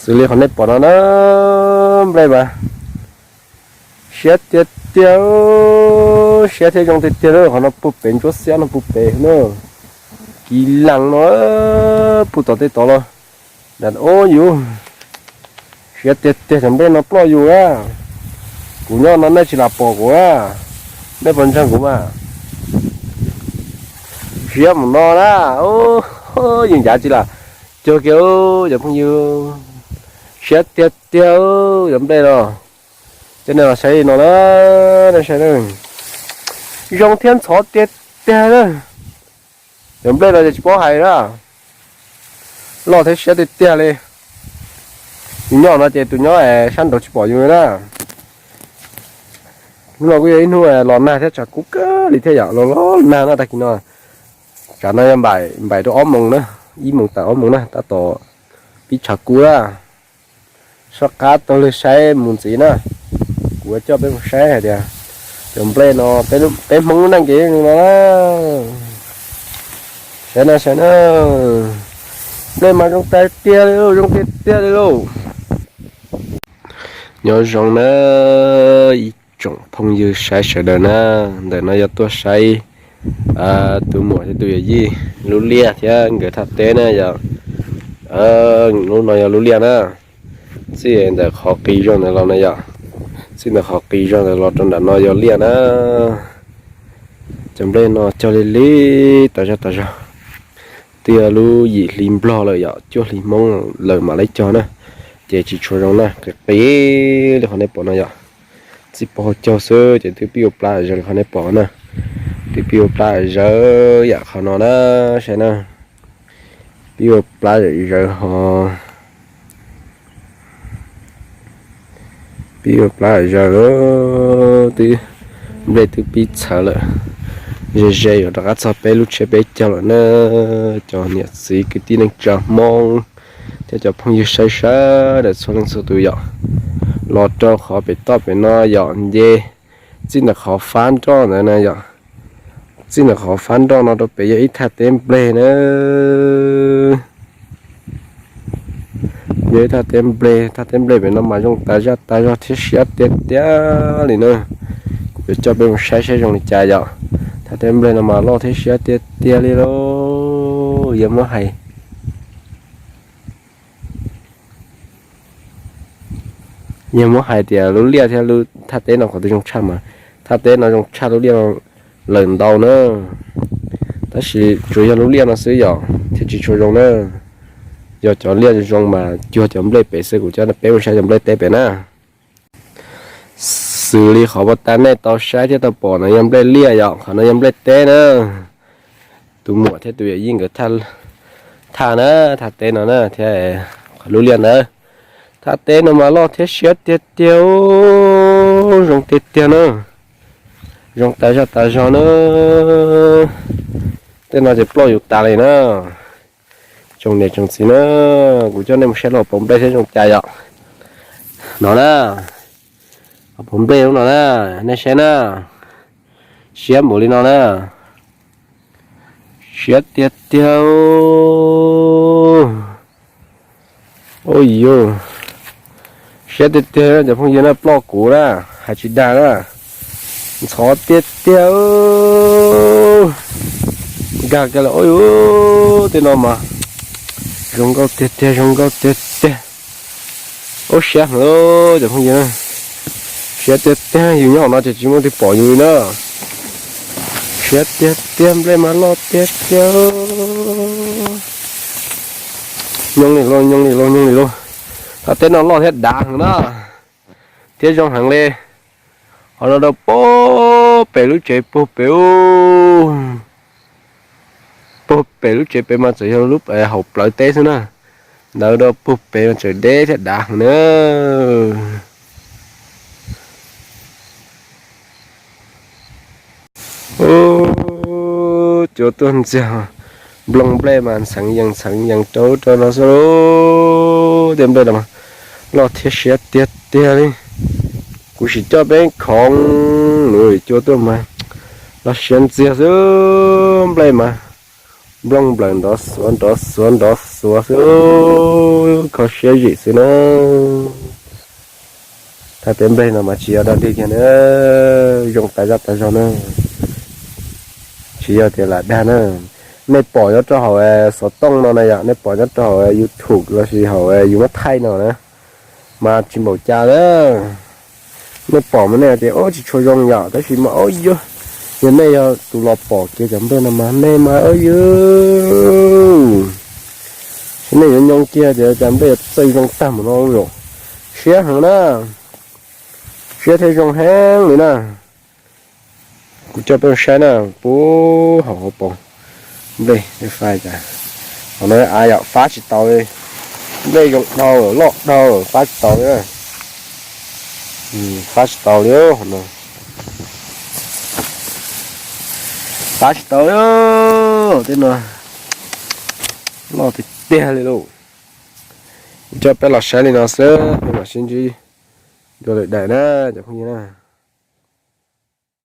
Xws li qhov nej pom no na, nplej mas siab tiag tiag, siab thiab zoo tiag tiag na. Qhov no puag pem ntsuab xiab no puag pem na, kiv lees no, puag tom tej tod los. Ub yus, siab tiag tiag, cov nplej no ploj yus na. Kuv nyob no nej tsis lam pom kuv na, nej puas ntseeg kuv mas. Siab mus no na, yus ncav tsis lam cuag kiag cov phooj ywg. Siab tiag tiag cov nplej no. Cov nej los saib li no na, nej saib na, zoo thiab ntxhov tiag tiag na. Cov nplej no ces tsis paub hais na, loj thiab siab tiag tiag li. Yus nyob no ces tus nyob sab nraud tsis pom yus li na. Hnub no kuj yog ib hnub los nag thiab tshav kub kawg li thiab yom, los los nag na tag kis no. Tsam no yog npaim rau ob moos na, ib moos tawm ob moos na, tab tom pib tshav kub na. Soj qab taug lw saib mus ntxiv na, kuv coj peb mus saib hais tias cov nplej no, peb Hmoob lub neej ces no na. Saib na, saib na, nplej mas zoo tas tiag li lauj, zoo tiag tiag li lauj. Nyob zoo na ib tsoom phooj ywg saib sawv daws na, ntawm no yog tuaj saib tus muam thiab tus yawm yij lub liaj thiab nkawd thaj teb na yom. Lub no yog lub liaj na. Txij ntawm qhov qis zog ntawd los na yom, txij ntawm qhov qis zog ntawd los rau nram no yog liaj na. Cov nplej no cog li li tas zog tas zog. Twb yog lub yim hli Nplog lawm yom, cuaj hli Hmoob lawm mam li cog na, ces tsis tshua zoo na, qis qis li qhov nej pom no yom. Txij pov hauv caug xwb ces twb pib ua plab zawv li qhov nej pom na. Twb pib ua plab zawv yam qhov no na, saib na. Pib ua plab zawv ho, pib ua plab zawv, twb, nplej twb pib txhawv lawm. Ze ze yuav rov qab txog peb lub tsheb peb caug lawm na. Cov niam txiv kwv tij neej tsa Hmoob thiab cov phooj ywg saib sawv daws txhua leej txhua tus yom, los rau qhov pem toj pem no yom, nce txij ntawm qhov fab nroj ntawd na yom. Txij ntawm qhov fab nroj no rau pem yog ib thaj teb nplej na. Yog ib thaj teb nplej, thaj teb nplej pem no mas zoo tas zaj tas zog thiab siab tiag tiag li na. Kuv yuav coj peb mus saib saib zoo li cas yom. Thaj teb nplej no mas loj thiab siab tiag tiag li lauj. Yog muab hais, yog muab hais tias lub liaj thiab lub thaj teb no qhov twg zoo tshaj mas thaj teb no zoo tshaj lub liaj no lawm ntau na. Tab sis tsuas yog lub liaj no xwb yom thiaj tsis tshua zoo na. Yog cov liaj zoo mas cuag cov nplej pem xwb, kuv coj peb mus saib cov nplej teb pem na. Xws li qhov uas tas nej tau saib thiab tau pom no yog nplej liaj yom, qhov no yog nplej teb na. Tus muam thiab tus yawm yij nkawd thaj na, thaj teb no na thiab qhov lub liaj ntawd. Thaj teb no mas loj thiab siab tiag tiag, zoo tiag tiag na. Zoo tas zaj tas zog na. Tej no ces ploj yus tas li na. Tsoom niam tsoom txiv na, kuv coj nej mus saib los pom nplej thiab zoo cas yom. No na, pom nplej lub no na, nej saib na, siab npaum li no na. Siab tiag tiag. Ua yus, siab tiag tiag cov phooj ywg na, ploj kuv na, hais tsis dag na. Ntxhov tiag tiag. Nkag kiag lawm, ua yus, tej no mas zoo nkauj tiag tiag, zoo nkauj tiag tiag. Ub, siab heev cov phooj ywg na. Siab tiag tiag, yus nyob hauv no ces tsis muaj leej twg pom yus li na. Siab tiag tiag, nplej mas loj tiag tiag. Nyooj li lauj, nyooj li lauj, nyooj li lauj. Thaj teb no loj thiab dav heev na, thiab zoo heev li. Qhov no rau puag pem lub tsev puag pem ub. Puag pem lub tsev pem mas txawm yog lub haum plawv teb xwb na. Ntawd rau puag pem mas tseem deb thiab dav heev na. Ub, cua tuaj ntxiag, nplooj nplej mas ntxheev yees ntxheev yees rau rau no xwb lauj. Tej nplej no mas loj thiab siab tiag tiag li. Kuv sim coj peb khoov, cua tuaj mas los siav ntxiag xwb, nplej mas Nplooj nplawm nrov xuav nrov xuav nrov xuav xwb, kho siab zim xwb na. Thaj teb nplej no mas tsis yog dag dig kiag na, zoo tas zaj tas zog na. Tsis yog tias lam dag na. Nej pom nyob rau hauv xov tooj no na yom, nej pom nyob rau hauv YouTube lossis hauv yus muab thaij no na, mas tsis npaum cas lawm. Nej pom mas nej tias o tsis tshua zoo yom, tab sis mas o yog, yog nej yog tus los pom kiag cov nplej no mas nej mas o yog, saib nej yuav nyoo kiag tias cas nplej yuav txawj zoo tag mus no los. Siab heev na, siab thiab zoo heev li na. Kuv coj peb saib na, puag hauv hauv paus nplej, fab cas, hauv no av yom, fab tsis tau li. Nplej zoo dhau, loj dhau, fab tsis tau li. Fab tsis tau li no, fab tsis tau li. Tej no loj tiag tiag li lauj. Kuv coj peb los saib li no xwb, peb mam sib ntsib dua lwm daim na cov phooj ywg na.